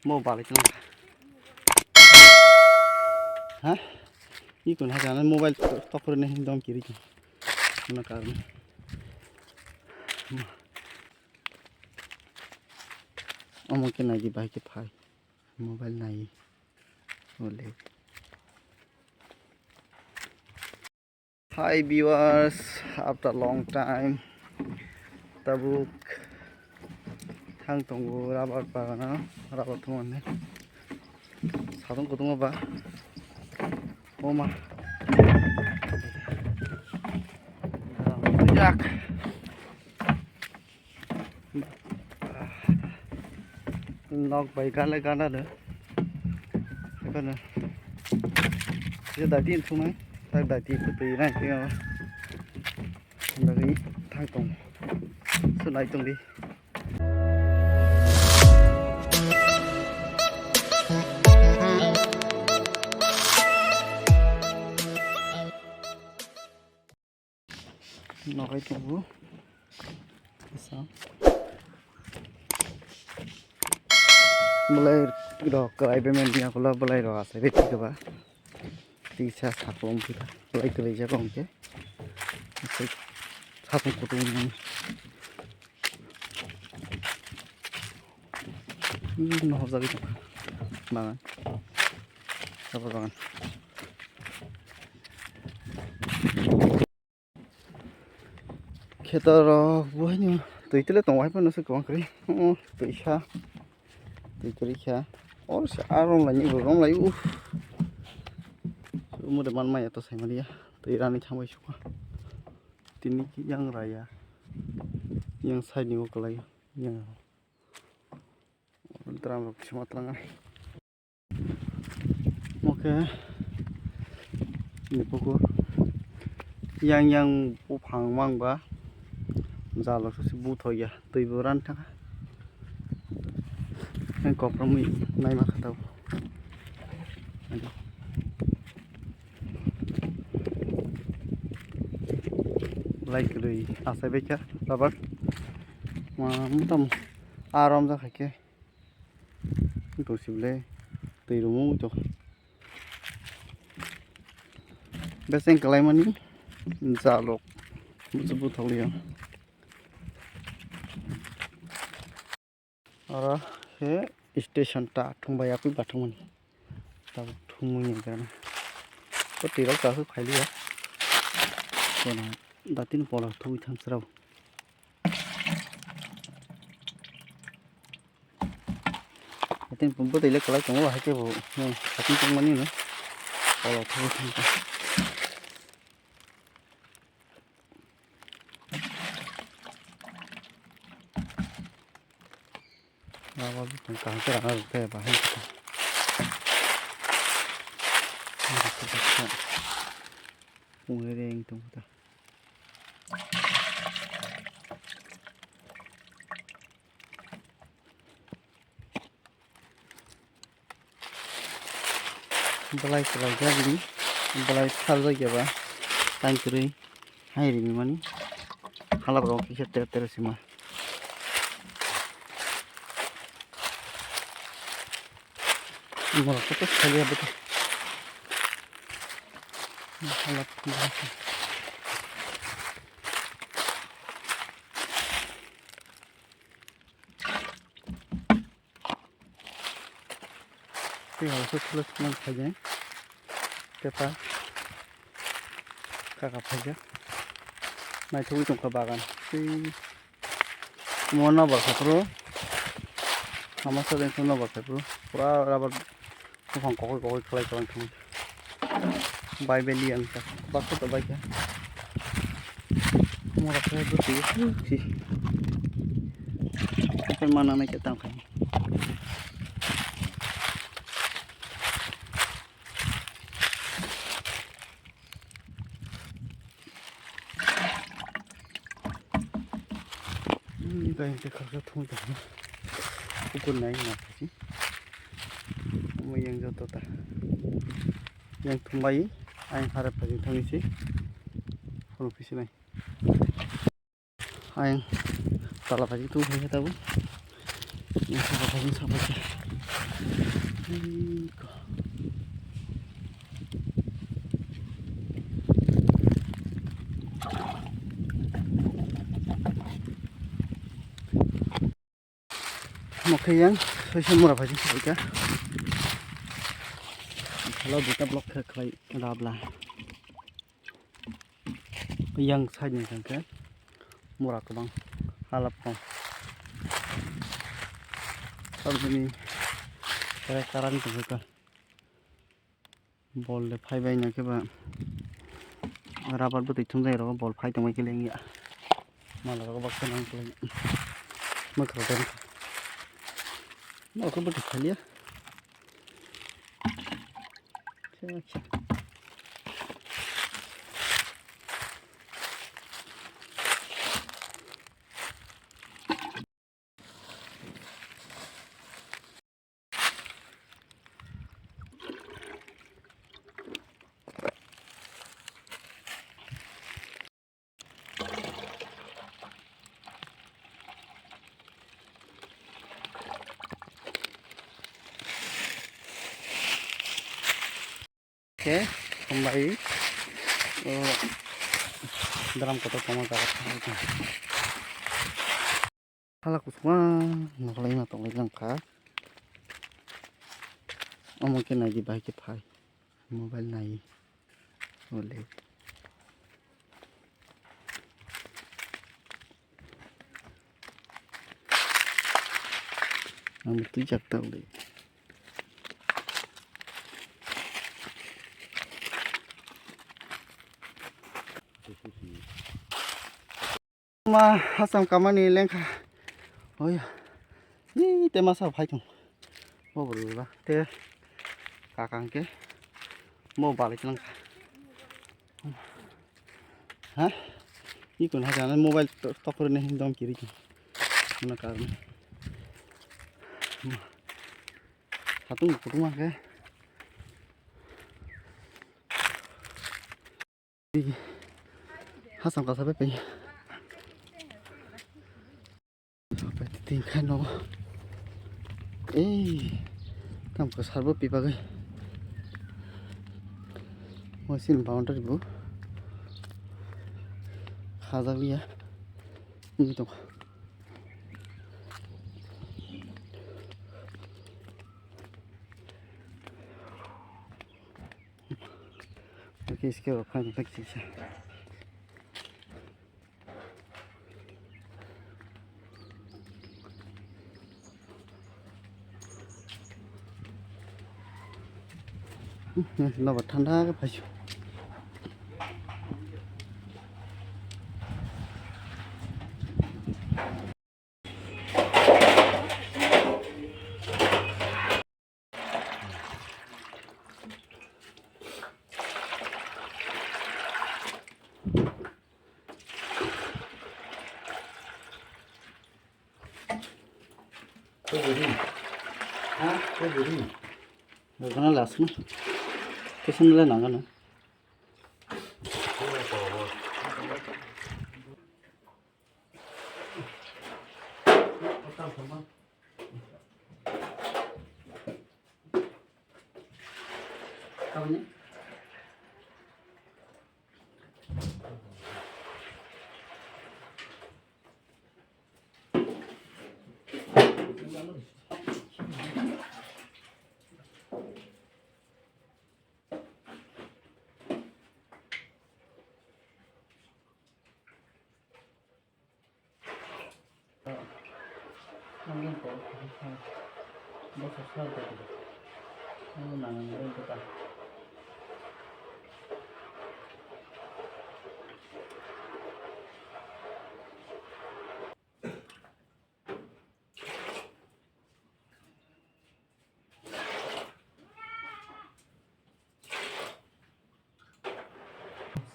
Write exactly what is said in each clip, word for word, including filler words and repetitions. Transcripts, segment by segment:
Mo balai tong. Ha? Ikon ha jana mobile tokro ne dom kiri. Muna karne. Omo khe nai di bai khe phai. Mobile nai. Ole. Hi viewers, after long time tabuk thang tongo rubber bagano, rubber thumani. Satung kutung ba. Oma. Yak. Nok bai gana gana de. Gana. Ye dati insung nai. Tak dati itu tu irai tu ya. Dari thang tong. Sunai tong di. Nokai tongo. Asa. Belai rok kwlai bai mani yakulo belai rok asai bai thik ba. Tisa saklom thika. Belai kwlai jaga hwnkhe. Asai saklom kutung mani. Hmm, no hobjagwi tongkha. Bagan. Rubber bagan. Kheto rok buhaino twi tele tongo hai phano se kwbang kwrwi. Oh, twi kha. Twi kwrwi kha. Oh, se a rom lai ni bo rom lai. Uff. Umo de man maya to sai maliya. Twi rani thangbai sukha. Tini ki yang raya. Yang side ni o kwlai. Yang. Drum rok sima twlang. Oke. Ni pukur. Yang yang buphang mang ba. Jalo se buthok ya. Twi bo ran thang. Ang koprom ni nai ma khatao. Belai kwrwi asai bai kha rubber. Ma, tam arom ja khai khe. Tong sibole twi rwmung tong. Beseng kwlai mani jalok buthok liya. Oro khe station ta thung bai yakui bathang mani. Tabuk thumui ni gana. O twi rok ta phai liya. Kono datin polo thwi thang srao. Datin pumbo twi le kwlai tongo, hai khe bo, hmm, datin tong mani no. Polo thwi thang. Abo bwtang kaham khe rana rwkhe bahai khe. Pungre reng tong khe. Belai kwlai jagini, belai phaljakya ba, tang kwrwi hai rini mani, halak rok kisa ter ter sima. Borok khe to saliya bwtwi. Halak. Tei horo se select man khaijak. Tei ta kaka phaijak. Naithogwi tongkha bagan. Tei omo nobar khaphuru. Ama sajeng khe nobar khaphuru. Pura rubber buphang kokoi kokoi khlai kwlwng thangwi. Bai bai liya wngkha. Baksa to bai kha. Mora khe bwtwi si. Akai mana nai khe tang khai. Bai te khaksa thung tong. Kukur nai na phaji. Omo yang joto ta. Yang thumbai ayang hara phaji thangwi se. Phone office nai. Ayang tala phaji tu hai tabu. Yang saka phaji saka phaji. Mokhe yang soisa mura phai kha. Khala duita block khe khlai rabla. Yang side ni hwnkhe mura kwbang halap kong. Sabjini kare karani tongkha. Bol de phai bai na khe ba rubber bwtwi thumjai rw bol phai tongbai khe lengya. Mala rok baksa nang khe mwkhra de. Nokho bwtwi thaliya. Khe hambai o drum kotor tongma jaga. Hala kusuma nokhlai ma tonglai lang kha. Omo khe nai di bahai khe phai. Mobile nai. Ole. Ang twi jak ta ole. Ma hasam kamani lengkha. Oya. Ni te masa phai thung. Bo bwrwi ba. Te kakang ke. Mo balai tlang. Ha? Ni kun ha jana mobile to-, tokor ne dom kiri ki. Mana karne. Hatung kutung ma ke. Hasam kasa pai pai. Pai ting khai no. Ei, kam ko sarbo pi bagai. Mo sin boundary bu. Khajak liya. Ini to. Oke, iske rok phai thak sisa. Hmm, nobar thanda khe phai. Kau beri. Ha? Kau beri. Kau kena las na. Kesan le nangana.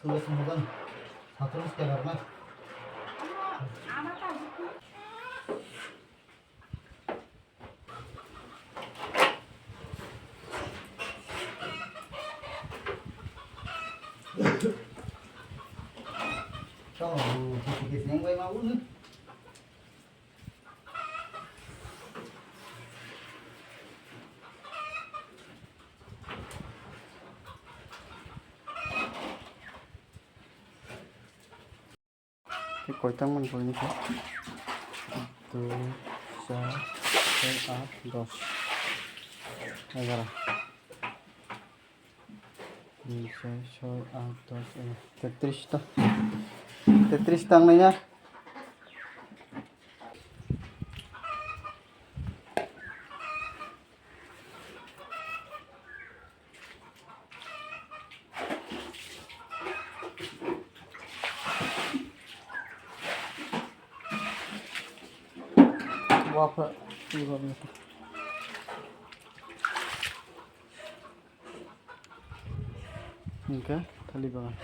Sudah semua kan? Satu terus kayak apa? Tahu, sedikit yang gue mau nih. Koitang man koini khe? Dui, char, soi, aat, dos, egaro. Dui, char, soi, aat, dos, egaro. Tetris ta. Tetris ta wngnai na? Wapha. Hingke thali bagan.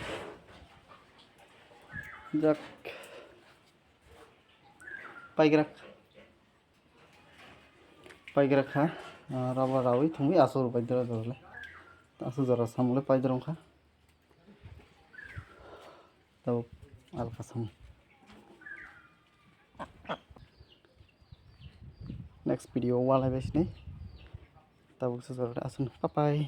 Jak. Paigrak. Paigrak kha, ah, raba rawi thungwi aswk rw paidra jorale. Aswk jora samung le paidra wngkha. Tabuk alka samung. Next video o walai bai sini. Tabuk se jorale aswk no. Bye bye.